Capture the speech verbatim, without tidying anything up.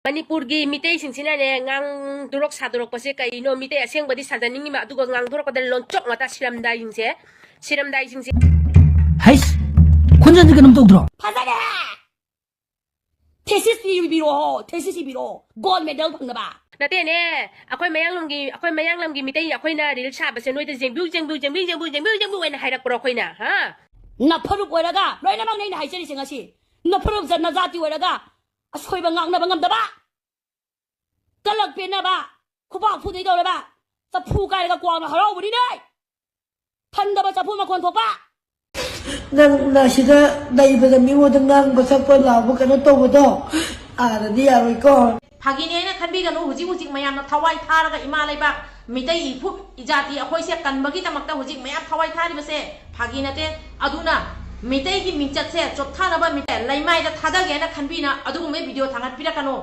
ꯃꯅꯤꯄꯨꯔꯒꯤ ꯃꯤꯇꯩꯁꯤꯡꯁꯤꯅꯅꯦ ꯉꯥꯡꯗꯣꯔꯛ ꯁꯥꯗꯣꯔꯛꯄꯁꯦ ꯀꯩꯅꯣ? ꯃꯤꯇꯩ ꯑꯁꯦꯡꯕꯗꯤ ꯁꯥꯖꯅꯤꯡꯉꯤꯕ, ꯑꯗꯨꯒ ꯉꯥꯡꯗꯣꯔꯛꯄꯗ ꯂꯣꯟꯆꯣꯛ ꯉꯥꯛꯇ, ꯁꯤꯔꯝꯗꯥꯏꯁꯤꯡꯁꯦ, ꯁꯤꯔꯝꯗꯥꯏꯁꯤꯡꯁꯦ꯫ ꯍꯩꯁ! ꯈꯣꯟꯖꯦꯜꯁꯦ ꯀꯩꯅꯣꯝ ꯇꯧꯗ꯭ꯔꯣ? ꯐꯖꯔꯦ! ꯊꯦꯁꯤꯁ ꯏꯕꯤꯔꯛꯑꯣ, ꯊꯦꯁꯤꯁ ꯏꯕꯤꯔꯛꯑꯣ, ꯒꯣꯜ ꯃꯦꯗꯜ ꯐꯪꯅꯕ꯫ ꯅꯠꯇꯦꯅꯦ, ꯑꯩꯈꯣꯏ ꯃꯌꯥꯡꯂꯝꯒꯤ, ꯑꯩꯈꯣꯏ ꯃꯌꯥꯡꯂꯝꯒꯤ ꯃꯤꯇꯩ ꯑꯩꯈꯣꯏꯅ ꯔꯤꯜꯁ ꯁꯥꯕꯁꯦ ꯅꯣꯏꯗ ꯖꯦꯡꯕꯤꯌꯨ, ꯖꯦꯡꯕꯤꯌꯨ, ꯖꯦꯡꯕꯤꯌꯨ, ꯖꯦꯡꯕꯤꯌꯨ, ꯖꯦꯡꯕꯤꯌꯨ, ꯖꯦꯡꯕꯤꯌꯨ ꯍꯥꯏꯅ ꯍꯥꯏꯔꯛꯄ꯭ꯔꯣ ꯑꯩꯈꯣꯏꯅ? ꯍꯥ? ꯅꯐꯨꯔꯨꯞ ꯑꯣꯏꯔꯒ, ꯂꯣꯏꯅꯃꯛꯅꯦ ꯑꯩꯅ ꯍꯥꯏꯖꯔꯤꯁꯦ ꯉꯁꯤ, ꯅꯐꯨꯔꯨꯞ ꯖ-, ꯅꯖꯥꯇꯤ ꯑꯣꯏꯔꯒ ꯑꯁꯣꯏꯕ ꯉꯥꯡꯅꯕ ꯉꯝꯗꯕ, ꯀꯂꯛ ꯄꯦꯟꯅꯕ, ꯈꯨꯕꯥꯛ ꯐꯨꯗꯩ ꯇꯧꯔꯕ, ꯆꯐꯨ ꯀꯥꯏꯔꯒ ꯀ꯭ꯋꯥꯛꯅ ꯍꯔꯥꯎꯕꯅꯤꯅꯦ꯫ ꯐꯟꯗꯕ ꯆꯐꯨ ꯃꯈꯣꯟ ꯊꯣꯛꯄ꯫ ꯅꯪꯅ ꯁꯤꯗ ꯂꯩꯕꯗ ꯃꯤꯉꯣꯟꯗ ꯉꯥꯡꯕ ꯁꯛꯄ ꯂꯥꯎꯕ ꯀꯩꯅꯣ ꯇꯧꯕꯗꯣ ꯑꯥꯗꯗꯤ ꯌꯥꯔꯣꯏꯀꯣ꯫ ꯐꯥꯒꯤꯅꯦ ꯍꯥꯏꯅ ꯈꯟꯕꯤꯒꯅꯨ꯫ ꯍꯧꯖꯤꯛ ꯍꯧꯖꯤꯛ ꯃꯌꯥꯝꯅ ꯊꯋꯥꯏ ꯊꯥꯔꯒ ꯏꯃꯥ ꯂꯩꯕꯥꯛ, ꯃꯤꯇꯩ ꯏꯐꯨ ꯏꯖꯥꯇꯤ ꯑꯩꯈꯣꯏꯁꯦ ꯀꯟꯕꯒꯤꯗꯃꯛꯇ ꯍꯧꯖꯤꯛ ꯃꯌꯥꯝ ꯊꯋꯥꯏ ꯊꯥꯔꯤꯕꯁꯦ ꯐꯥꯒꯤ ꯅꯠꯇꯦ꯫ ꯑꯗꯨꯅ ꯃꯤꯇꯩꯒꯤ ꯃꯤꯡꯆꯠꯁꯦ ꯆꯣꯞꯊꯅꯕ, ꯃꯤꯇꯩ ꯂꯩꯃꯥꯏꯗ ꯊꯥꯗꯒꯦꯅ ꯈꯟꯕꯤꯅ ꯑꯗꯨꯒꯨꯝꯕ ꯚꯤꯗꯤꯑꯣ ꯊꯥꯡꯒꯠꯄꯤꯔꯛꯀꯅꯨ꯫